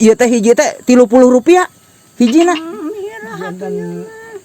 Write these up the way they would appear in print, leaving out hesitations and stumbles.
Ieu teh hiji teh 30 rupiah hijina.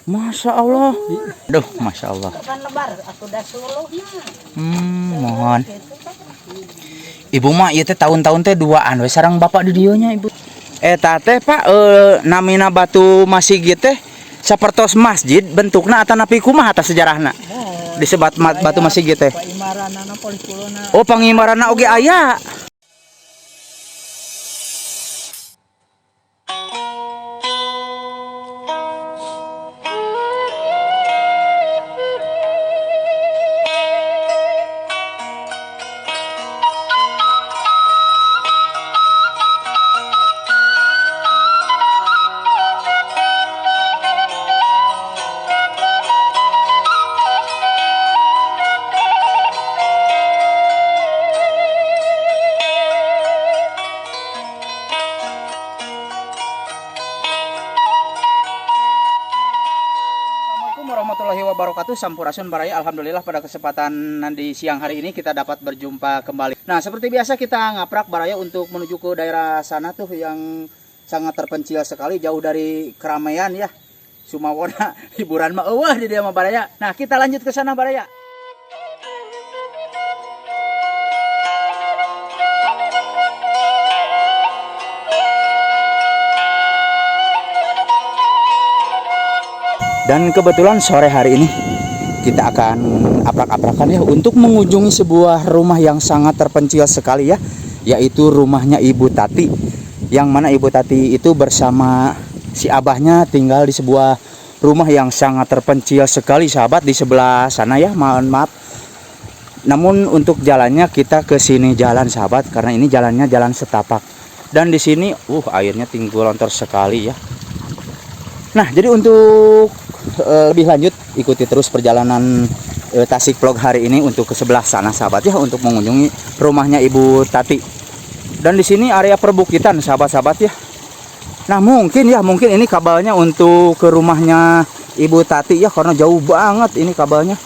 Masya Allah. Aduh, Masya Allah. Kapan lebar aku dah suluhna. Mohon. Ibu mah ieu teh tahun-tahun teh duaan we sareng bapak di dieu nya ibu. Eta teh Pak namina batu masigit teh sapertos masjid bentukna atanapi kumaha atas sejarahna? Disebat batu masigit teh. Paimaranana polih kulona. Oh, pangimaranna oge aya. Assalamualaikum warahmatullahi wabarakatuh. Sampurasun baraya. Alhamdulillah pada kesempatan di siang hari ini kita dapat berjumpa kembali. Nah, seperti biasa kita ngaprak baraya untuk menuju ke daerah sana tuh yang sangat terpencil sekali, jauh dari keramaian ya. Sumawona hiburan mah eueuh di dieu mah baraya. Nah, kita lanjut ke sana baraya. Dan kebetulan sore hari ini kita akan aprak-aprakan ya untuk mengunjungi sebuah rumah yang sangat terpencil sekali ya, yaitu rumahnya Ibu Tati. Yang mana Ibu Tati itu bersama si abahnya tinggal di sebuah rumah yang sangat terpencil sekali sahabat, di sebelah sana ya, mohon maaf. Namun untuk jalannya kita ke sini jalan sahabat, karena ini jalannya jalan setapak. Dan di sini airnya tinggi lontor sekali ya. Nah, jadi untuk lebih lanjut ikuti terus perjalanan Tasik Vlog hari ini untuk ke sebelah sana sahabat ya, untuk mengunjungi rumahnya Ibu Tati. Dan di sini area perbukitan sahabat-sahabat ya. Nah, mungkin ini kabelnya untuk ke rumahnya Ibu Tati ya, karena jauh banget ini kabelnya.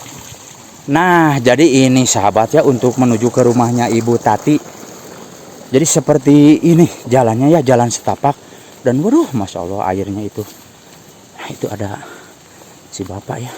Nah, jadi ini sahabat ya untuk menuju ke rumahnya Ibu Tati. Jadi seperti ini jalannya ya, jalan setapak. Dan waduh, Masya Allah airnya itu. Nah, itu ada si bapak ya.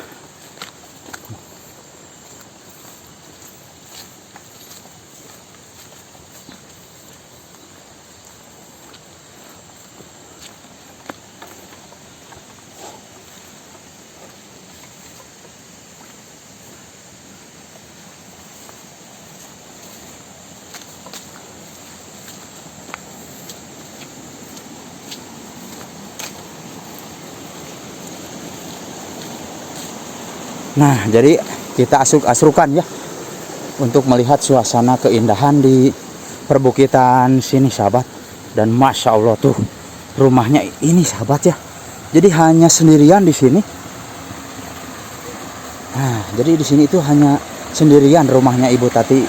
Nah, jadi kita asruk-asrukan ya untuk melihat suasana keindahan di perbukitan sini sahabat. Dan Masya Allah tuh rumahnya ini sahabat ya. Jadi hanya sendirian di sini. Nah, jadi di sini itu hanya sendirian rumahnya Ibu Tati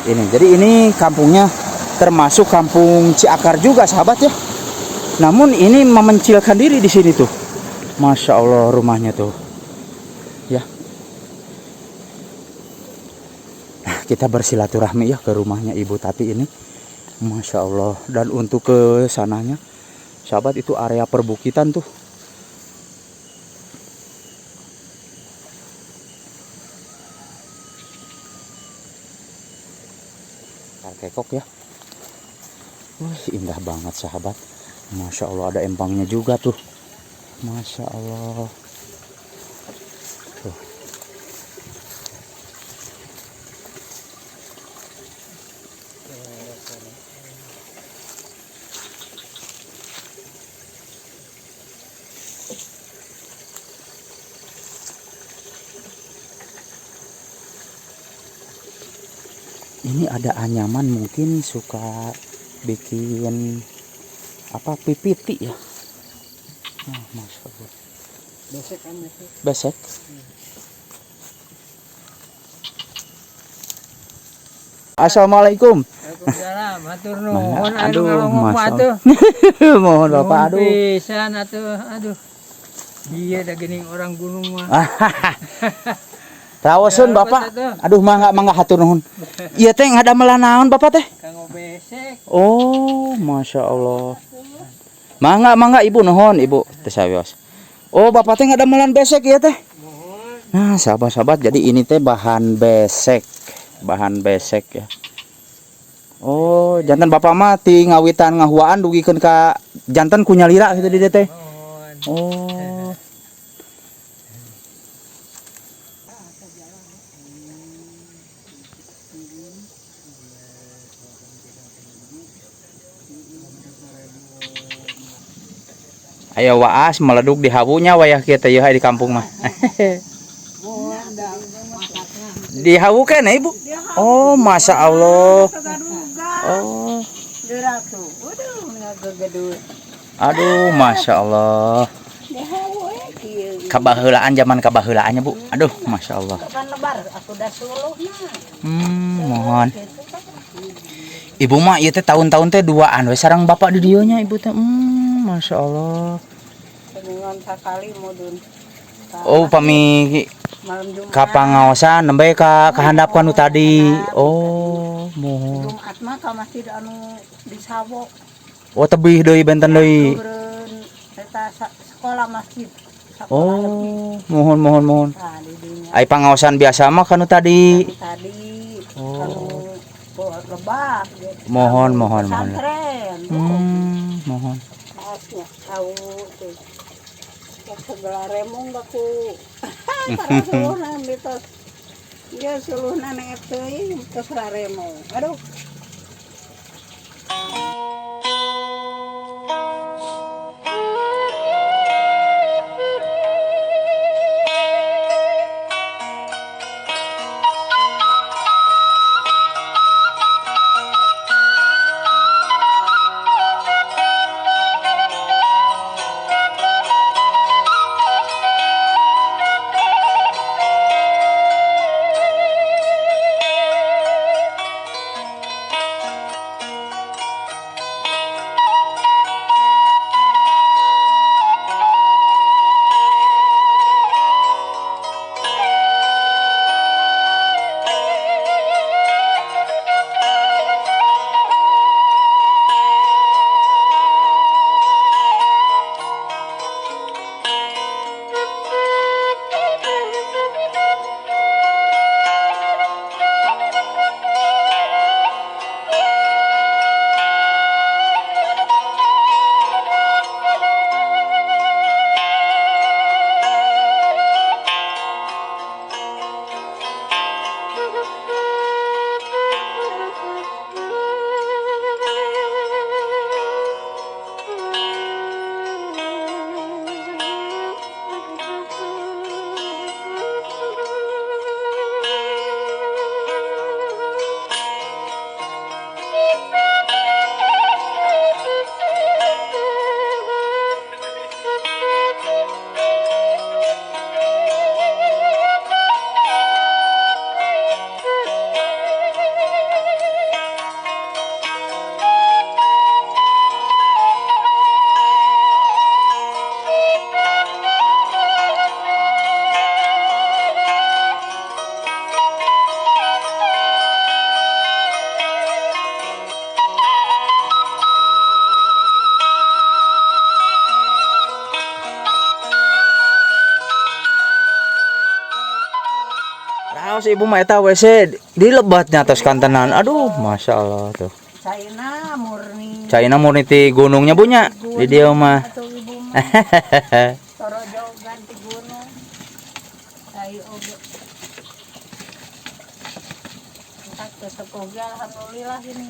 ini. Jadi ini kampungnya termasuk kampung Ciakar juga sahabat ya. Namun ini memencilkan diri di sini tuh. Masya Allah rumahnya tuh. Ya. Nah, kita bersilaturahmi ya ke rumahnya Ibu Tati ini. Masya Allah. Dan untuk ke sananya sahabat itu area perbukitan tuh. Kekok ya. Wih, indah banget sahabat. Masya Allah ada empangnya juga tuh. Masya Allah. Tuh. Ini ada anyaman, mungkin suka bikin apa pipiti ya. Oh, Masya Allah. Besek kan itu. Besek. Assalamualaikum. Waalaikumsalam. Hatur nuhun. Aduh, Aduh, Masya atuh. Mohon Bapak, aduh. Pisan atuh, aduh. Iya dah geuning orang gunung mah. Rawoseun Ya, Bapak. atuh. Aduh, mangga mangga hatur nuhun. Ieu teh ngadamelan naon Bapak teh? Kanggo besek. Oh, Masya Allah. Mangga mangga Ibu, nuhun Ibu teh sawios. Oh, Bapak teh ngadamelan besek ya teh. Nah, sahabat-sahabat, jadi ini teh bahan besek. Bahan besek ya. Oh, janten Bapak mah ti ngawitan ngahuaan dugikeun ka janten ku nyalira gitu di dieu teh. Mohon. Oh. Aya waas meleduk di hawunya wayah kieu teh yeuh di kampung mah. Di hawu keneh, Ibu? Oh, Masya Allah. Oh. Aduh, Masya Allah. Kabaheulaan zaman kabaheulaannya, Bu. Aduh, Masya Allah. Kapan lebar aku udah suluhna. Mohon. Ibu mah ieu teh tahun-tahun teh duaan we sareng bapak di dieu nya Ibu teh. Masya Allah. Semingguan sakali mudun. Oh, pami Malam Jumat. ka pangaosan nembe ka kahandap nu tadi. Oh, mohon. Jumat mah ka masjid anu di Sawo. Oh, tebih deui benten deui. Turun eta sekolah masjid. Sekolah lebih. Oh, mohon mohon mohon. Nah, di dinya. Ai pangaosan biasa mah kanu tadi. Anu tadi. Oh. Anu lebak gitu. Mohon mohon mohon. Pesantren. Mohon. Maafnya tahu tuh. Ya sebelah remong baku. Para suluhna ditos. Ya suluhna neep teuing tos raremong. Aduh. Raos Ibu mah eta WC di lebatnya atas kantenan. Aduh, Masya Allah tuh. China murni. China murni ti gunungnya punya di dieu mah. Atau ibu mah. Torojogan ti gunung. Tai oge. Entak teu sepuh ge alhamdulillah ini.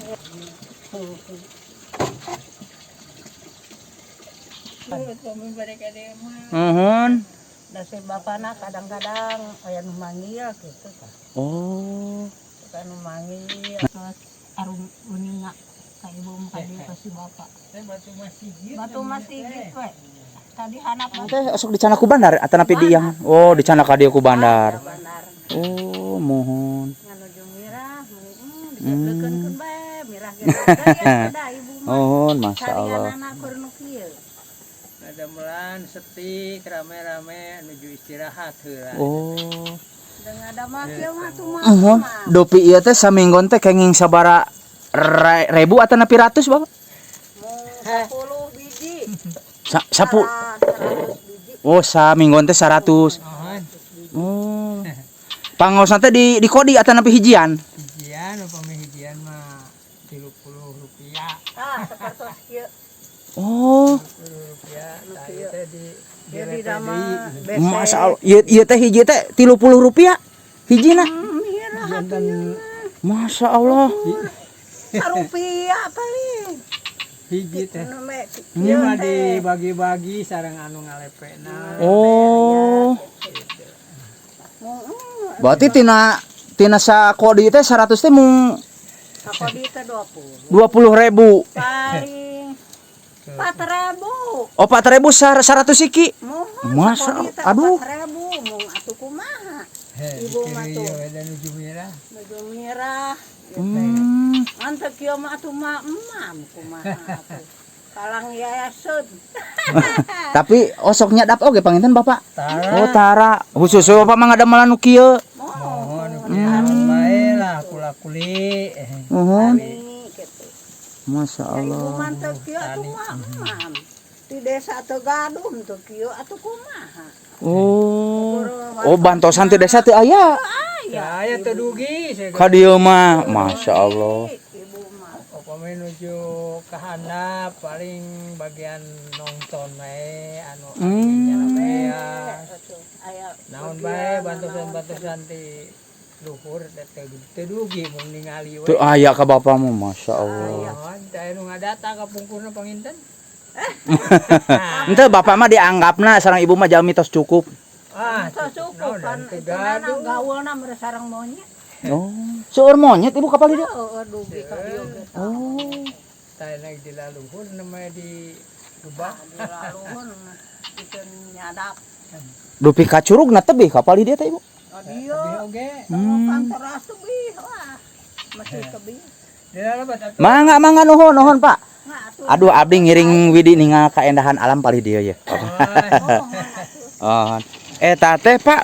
Nuhun. Nasib bapana kadang-kadang aya nu manggil gitu tah. Oh. Suka nu manggil terus arum uninga ka ibu mah ka dieu ka si bapak. Batu Masigit. Batu Masigit we. Tadi hanap Teh osok di cana ku bandar atanapi di yang. Oh, di cana ka dieu ku bandar. bandar. Oh, mohon. Nganuju mirah, dicepleukeun bae mirah ge da ibu mah. Mohon, Masya Allah. Sarianana keur nu kieu. Ada melan sepi rame-rame menuju istirahat heula. Oh. Dengan ada mah kieu mah tuh mah. Mohon, dopi ieu teh saminggon teh kenging sabara ribu atanapi ratus, Bapak? Mau 10 biji. Hiji. Sapu. 100 biji. Oh, samingguan teh 100. Mohon. Oh. Pangaosna teh di kodi atanapi hijian? Hijian, upami hijian mah Rp30. Ah, sapertos kieu. Oh, Rp30. Tah ieu teh di Ieu di di dama deui. bese. Masya Allah. Ieu ieu teh hiji teh Rp30 hijina. Mirah Janten Masya Allah. sarupiah paling. hiji teh. Nu me Ieu mah teh. dibagi-bagi sareng anu ngalepena. Oh. Heeh. Berarti tina tina sakodi teh 100 teh mung Sakodi teh 20. 20.000. Paling 4.000. Oh, 4.000 100 siki. Mohon Masa, sakodi teh aduh. 4.000 mung atuh kumaha. Heh, Ibu mah dikiri tuh. we dan nuju mirah. Nuju mirah. Ngan teu kieu mah atuh mah emam kumaha atuh. Kalang yayasun. Tapi osoknya dap oge panginten Bapak. Tara. Oh, tara. Khusus we Bapak mah ngadamelan nu kieu. Mohon naon bae lah kula-kuli. Mohon. Tani gitu. Masya Ya, ibu Allah. mah teu kieu atuh mah emam. Di desa teu gaduh teu kieu atuh kumaha. Oh. Oh, bantosan ti desa teu aya. Aya. Saya teu dugi saya Ka dieu mah, Masya Allah. Ibu mah. upami nuju ka handap paling bagian nonton bae anu nyalabeas. Atuh aya Naon bae bantosan-bantosan ti luhur teh teu dugi mun ningali we. Teu aya ka Bapak mah, Masya Allah. Mohon teh nu ngadata ka pungkurna panginten. Henteu Bapak mah dianggapna sareng ibu mah jalmi tos cukup. Ah, Teu cukup kan teu itu na gaduh. gaulna mere sareng monyet. Oh. Seueur monyet ibu kapal dieu. Heeh, dugi ka dieu ge. Oh. Teh naik di laluhur namanya di gebah. Di laluhun itu nyadap. Dupi ka curugna tebih kapal di dieu teh ibu. Oh, dieu. Tebih oge. Hmm. Teras tebih wah. Masih tebih. Di lalabat atuh. Mangga mangga nuhun nuhun Pak. Nggak atuh. Aduh abdi ngiring Widi ningal kaendahan alam palih dieu ya. Oh. Eta teh Pak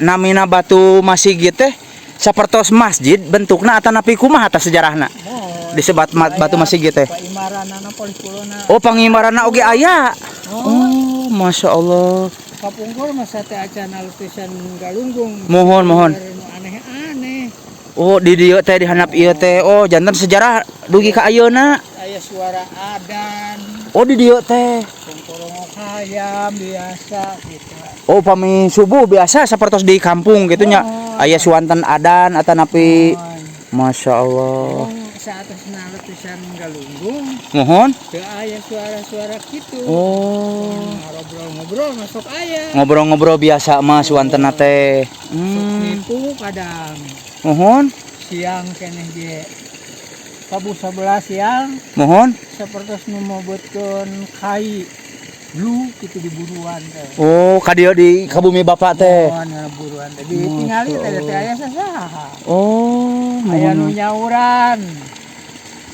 namina batu masigit teh sapertos masjid bentukna atanapi kumaha atas sejarahna? Mohon. Disebat batu masigit teh. Paimaranana polih kulona. Oh, pangimaranna oge aya. Oh, Masya Allah. Kapungkur masa teh acan lukisan galunggung. Mohon mohon. Nu aneh-aneh. Oh, di dieu teh di handap ieu teh. Oh, janten sejarah dugi ka ayeuna. Aya suara adan, Oh, di dieu teh. kongkorongok hayam biasa gitu. Oh, pami subuh biasa sapertos di kampung gitu nya. Aya suanten adan atanapi Mohon. Masya Allah. Mung saatasna lukisan galunggung Mohon. teu aya suara-suara kitu. Oh. Ngobrol-ngobrol masuk aya. Ngobrol-ngobrol biasa mah suanten teh. Sok nipu kadang Mohon. siang keneh ge. Pabu 11 siang Mohon. sapertos nu mobetkeun kai lu kitu di buruan teh. Oh, ka dieu di ka bumi bapak teh. Mohon buruan teh ditingali teh teh aya sasaha. Oh, Aya nu mohon. nyauran.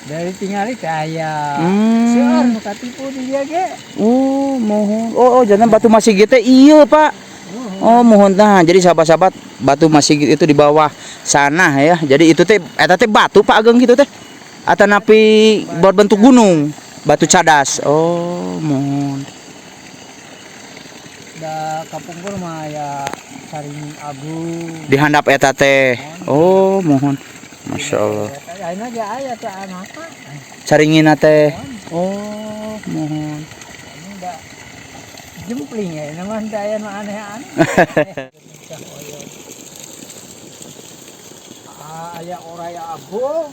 Dari tingali teh aya. Seueur nu katipu di dieu ge. Oh, mohon. Oh, oh, jangan batu masigit teh iya, Pak. Oh, mohon nah. Jadi sahabat-sahabat, batu masigit itu di bawah sana ya. Jadi itu teh eta teh batu Pak Ageng gitu teh. Atanapi berbentuk gunung, batu cadas. Oh, mohon. Da kapungkur mah aya Caringin Agung. Di handap eta teh. Oh, mohon. Masya Allah. Ayeuna ge aya teh anaka. Caringina teh. Oh, mohon. Anu da jempling ya, nama teh aya nu aneh-aneh. Ah, aya orai agung.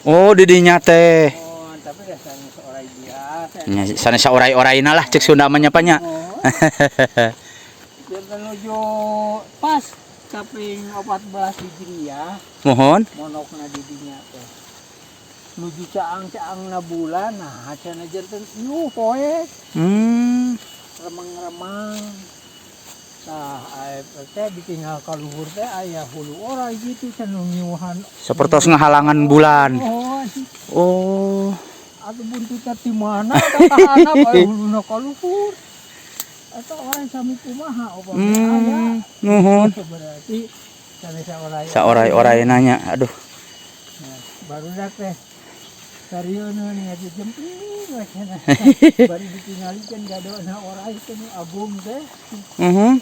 Oh, di dinya teh. Oh, tapi rasanya seorai biasa. Nya sanes orai-oraina lah cek Sunda mah nya Pak nya. Oh. Biar menuju pas kaping 14 Hijriah Mohon. monokna di dinya teh. Nuju caang-caangna bulan nah cenah janten ieu poe remang-remang. Tah aep teh ditinggal ka luhur teh aya hulu orai gitu cenah ngiuhan. Sapertos ngahalangan bulan. Oh, Oh. atuh buntutna ti mana ka handap aya huluna ka luhur. Atau orang sami kumaha upami aya. Nuhun. Berarti sanes saorai. Saorai-orai nanya. Aduh. Nah, barudak teh Sarieun nya jempling we cenah. Bari ditingalikeun gadona orai teh nu agung teh. Mhm.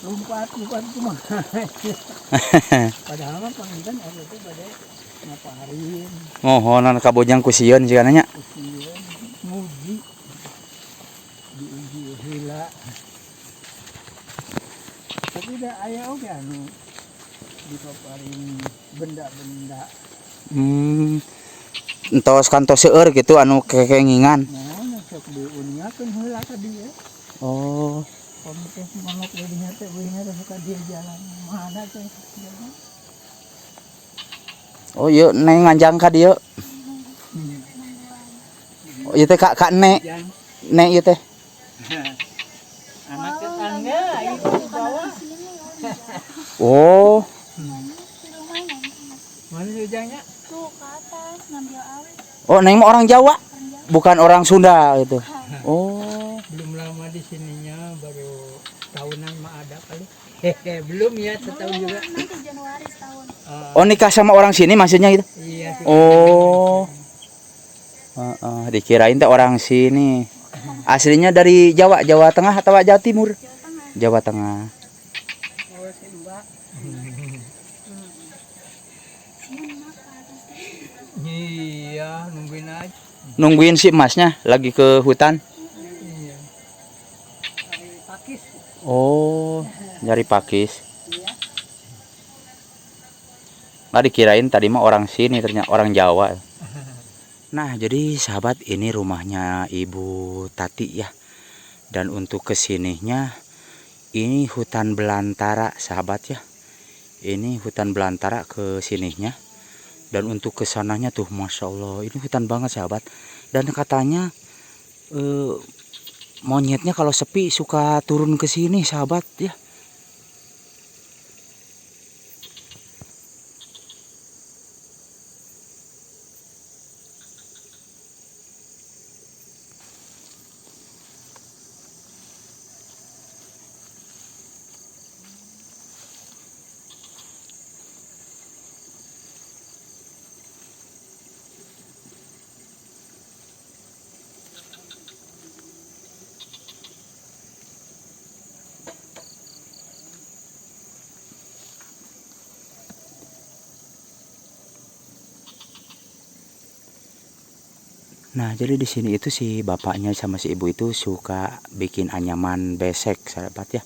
Lompat-lompat kumaha. Padahal mah panginten eta teh bade ngaparin. Mohonan kabojang ku sieun sigana nya. Sieun nguji. Diuji heula. Tapi da aya oge anu dipaparin benda-benda. Entos kantos seueur gitu anu kekengingan. Nah, sok diuningakeun heula ka dieu. Oh. Pami teh manok dinya teh euy teh suka dia jalan mana teh. Oh iya, neng nganjang ka dieu. Oh ieu teh ka nek. Nek ieu teh. Anak tetangga itu di bawah. Oh. Mana si Ujangnya? Tuh ke atas ngambil air. Oh, neng mah orang Jawa, bukan orang Sunda gitu. Oh. Belum lama di sininya, baru tahunan mah ada kali. Hehe, belum ya, setahun juga. Nanti Januari setahun. Oh, nikah sama orang sini maksudnya gitu. Iya. Oh. Dikirain teh orang sini. Aslinya dari Jawa, Jawa Tengah atau Jawa Timur? Jawa Tengah. Jawa Tengah. Oh, si Mbak. Iya, nungguin aja. Nungguin si emasnya lagi ke hutan. Iya. Dari pakis. Oh, nyari pakis. Iya. Nggak dikirain tadi mah orang sini, ternyata orang Jawa. Nah, jadi sahabat, ini rumahnya Ibu Tati ya. Dan untuk kesininya ini hutan belantara sahabat ya. Ini hutan belantara ke sininya. Dan untuk kesananya tuh Masya Allah, ini hutan banget sahabat. Dan katanya monyetnya kalau sepi suka turun ke sini sahabat ya. Nah, jadi di sini itu si bapaknya sama si ibu itu suka bikin anyaman besek, sahabat ya.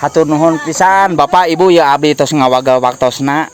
Hatur nuhun pisan Bapak Ibu ya, abdi tos ngawaga waktosna.